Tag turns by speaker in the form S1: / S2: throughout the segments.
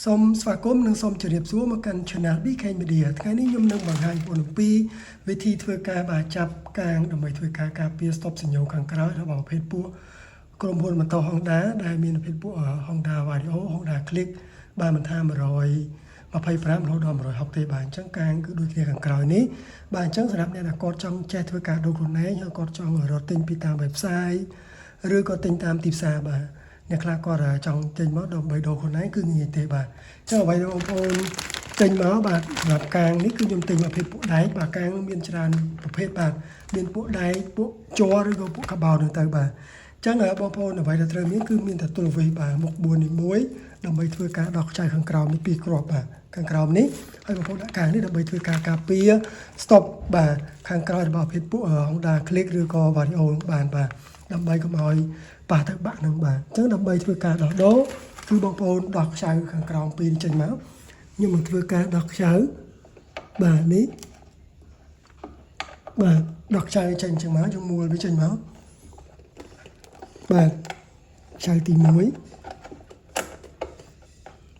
S1: សូមស្វាគមន៍និងសូមជម្រាបសួរមកកាន់ Channel BK Media ថ្ងៃនេះខ្ញុំនឹងបង្ហាញបងប្អូនអំពីវិធីធ្វើការបាទចាប់កាងដើម្បីធ្វើការការពារ stop សញ្ញាខាងក្រោយរបស់ប្រភេទពួកក្រុមហ៊ុនម៉ូតូ Honda ដែលមានប្រភេទពួក Honda Vario Honda Click បាទមិនថា125រហូតដល់160ទេបាទអញ្ចឹងកាងគឺដូចគ្នាខាងក្រោយនេះបាទអញ្ចឹងសម្រាប់អ្នកដែលគាត់ចង់ចេះធ្វើការដូរខ្លួនឯងហើយគាត់ចង់រកទិញពីតាម website ឬក៏ទិញតាមទីផ្សារបាទអ្នកខ្លះគាត់ចង់ទិញមកដើម្បីដូរខ្លួនឯងគឺងាយទេបាទអញ្ចឹងអ្វីដែលបងប្អូនទិញមកបាទសម្រាប់កាងនេះគឺខ្ញុំទិញមកប្រភេទពួកដែកបាទកាងមានច្រើនប្រភេទបាទមានពួកដែកពួកជ័រឬក៏ពួកកាបោនហ្នឹងទៅបាទអញ្ចឹងបងប្អូនអ្វីដែលត្រូវមានគឺមានតែទូលវីសបាទមុខ4នេះមួយដើម្បីធ្វើការដោះខ្ចៅខាងក្រោមនេះពីរគ្រាប់បាទខាងក្រោមនេះហើយបងប្អូនដាក់កាងនេះដើម្បីធ្វើការការពារ stop បាទខាងក្រោយរបស់ប្រភេទពួក Honda Click ឬក៏ Vario បានបាទដើម្បីកុំឲ្យប៉ះទៅបាក់នឹងបាទអញ្ចឹងដើម្បីធ្វើការដោះដូរគឺបងប្អូនដោះខ្ចៅខាងក្រោមពីរនេះចេញមកខ្ញុំនឹងធ្វើការដោះខ្ចៅបាទនេះបាទដោះខ្ចៅចេញចឹងមកយើងមួលវាចេញមកបាទខ្ចៅទី1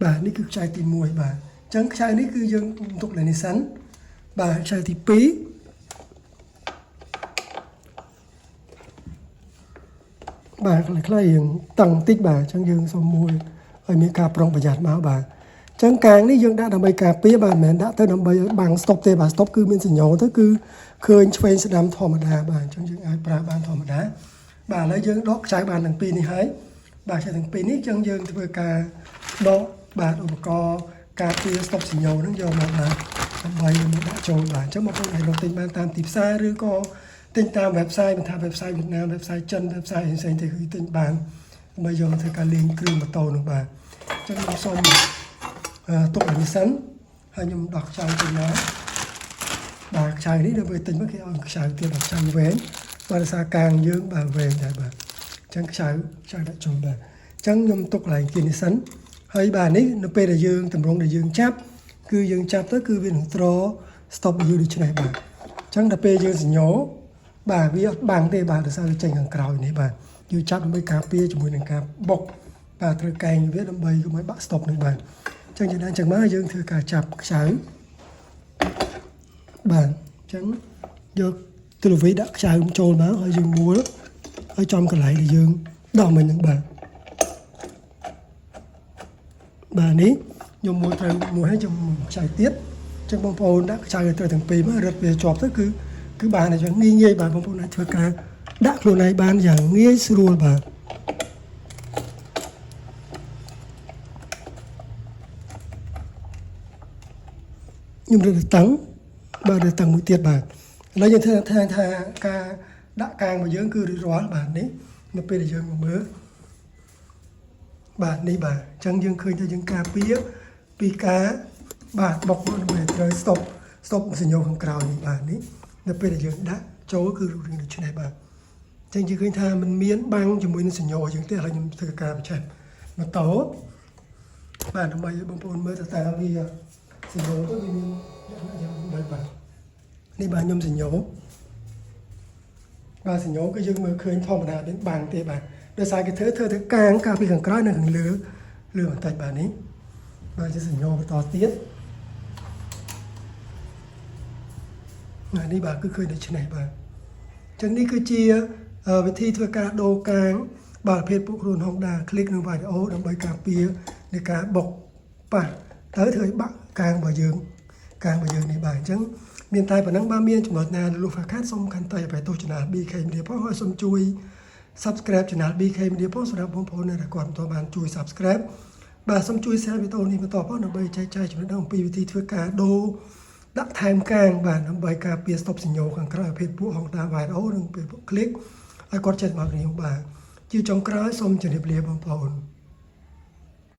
S1: បាទនេះគឺខ្ចៅទី1បាទអញ្ចឹងខ្ចៅនេះគឺយើងទុកលើនេះសិនបាទខ្ចៅទី2បាទខ្លះខ្លះរៀងតឹងតិចបាទអញ្ចឹងយើងសូមមួយឲ្យមានការប្រុងប្រយ័ត្នមកបាទអញ្ចឹងកាងនេះយើងដាក់ដើម្បីការពារបាទមិនមែនដាក់ទៅដើម្បីឲ្យបាំង stop ទេបាទ stop គឺមានសញ្ញាទៅគឺឃើញឆ្វេងស្ដាំធម្មតាបាទអញ្ចឹងយើងអាចប្រើបានធម្មតាបាទឥឡូវយើងដកខ្ចៅបានទាំងពីរនេះហើយបាទខ្ចៅទាំងពីរនេះអញ្ចឹងយើងធ្វើការដកបាទឧបករណ៍ការពារ stop សញ្ញាហ្នឹងយកមកបាទដើម្បីមកដាក់ចូលបាទអញ្ចឹងបងប្អូនអាចរកទិញបានតាមទីផ្សារឬក៏ទិញតាម website មិនថា website វៀតណាម website ចិន website ផ្សេងៗទេគឺទិញបានដើម្បីយកមកធ្វើការលេងគ្រឿងម៉ូតូនោះបាទអញ្ចឹងខ្ញុំសូមទុកឲ្យនេះសិនហើយខ្ញុំដោះខ្ចៅចេញមកបាទខ្ចៅនេះដល់ពេលទិញមកគេឲ្យខ្ចៅទៀតបាទខ្ចៅវែងបាទដោយសារកាងយើងបាទវែងដែរបាទអញ្ចឹងខ្ចៅខ្ចៅដាក់ចូលបាទអញ្ចឹងខ្ញុំទុកកន្លែងគេនេះសិនហើយបាទនេះនៅពេលដែលយើងតម្រង់ដែលយើងចាប់គឺយើងចាប់ទៅគឺវានឹងទ្រ stop យូរដូចនេះបាទអញ្ចឹងដល់ពេលយើងសញ្ញោបាទវាអត់បាំងទេបាទដោយសារវាចេញខាងក្រោយនេះបាទយើងចាប់ដើម្បីការពារជាមួយនឹងការបុកបាទត្រូវកែងវាដើម្បីកុំឲ្យបាក់ stop នេះបាទអញ្ចឹងយ៉ាងណាអញ្ចឹងមកយើងធ្វើការចាប់ខ្ចៅបាទអញ្ចឹងយកទូលវីដាក់ខ្ចៅចូលមកហើយយើងមួលហើយចំកន្លែងដែលយើងដោះមិញហ្នឹងបាទបាទនេះខ្ញុំមួលត្រូវមួយហើយខ្ញុំខ្ចៅទៀតអញ្ចឹងបងប្អូនដាក់ខ្ចៅឲ្យត្រូវទាំងពីរមករឹតវាជាប់ទៅគឺគឺបានអញ្ចឹងងាយងាយបាទបងប្អូនអាចធ្វើការដាក់ខ្លួនឯងបានយ៉ាងងាយស្រួលបាទ ខ្ញុំរឹតតឹងបាទរឹតតឹងមួយទៀតបាទឥឡូវយើងធ្វើថាថាការដាក់កាងរបស់យើងគឺរួចរាល់បាទនេះនៅពេលដែលយើងមកមើលបាទនេះបាទអញ្ចឹងយើងឃើញថាយើងការពារពីការបាទបុកមកដើម្បីត្រូវ stop stop សញ្ញាខាងក្រោយនេះបាទនេះនៅពេលដែលយើងដាក់ចូលគឺរូបរាងដូចនេះបាទអញ្ចឹងយើងឃើញថាมันមានបាំងជាមួយនឹងសញ្ញាយើងទេឥឡូវខ្ញុំធ្វើការបញ្ឆេះម៉ូតូបាទដើម្បីឲ្យបងប្អូនមើលទៅតើវាសញ្ញាទៅវាមានលក្ខណៈយ៉ាងម៉េចបាទនេះបាទខ្ញុំសញ្ញាបាទសញ្ញាគឺយើងមើលឃើញធម្មតាមានបាំងទេបាទដោយសារគេធ្វើធ្វើទៅកាងកាលពីខាងក្រោយនិងខាងលើលើបន្តិចបាទនេះបាទជាសញ្ញាបន្តទៀតណានេះបាទគឺឃើញដូច្នេះបាទអញ្ចឹងនេះគឺជាវិធីធ្វើការដូរកាងបាទប្រភេទពួកខ្លួន Honda Click និង Vario ដើម្បីការពារនៃការបុកប៉ះទៅធ្វើឲ្យបាក់កាងរបស់យើងកាងរបស់យើងនេះបាទអញ្ចឹងមានតែប៉ុណ្ណឹងបាទមានចំណុចណាលុះហ្វាខាតសូមខន្តីអភ័យទោស Channel BK Media ផងហើយសូមជួយ Subscribe Channel BK Media ផងសម្រាប់បងប្អូនដែលគាត់មិនទាន់បានជួយ Subscribe បាទសូមជួយ share វីដេអូនេះបន្តផងដើម្បីចែកចាយចំណេះដឹងអំពីវិធីធ្វើការដូរដាក់ថែមកាងបាទដើម្បីការពារ stop សញ្ញាខាងក្រោយប្រភេទពួក Honda Vario និងពួក Click ឲ្យគាត់ចេះមកគ្នាបាទជាចុងក្រោយសូមជម្រាបលាបងប្អូន។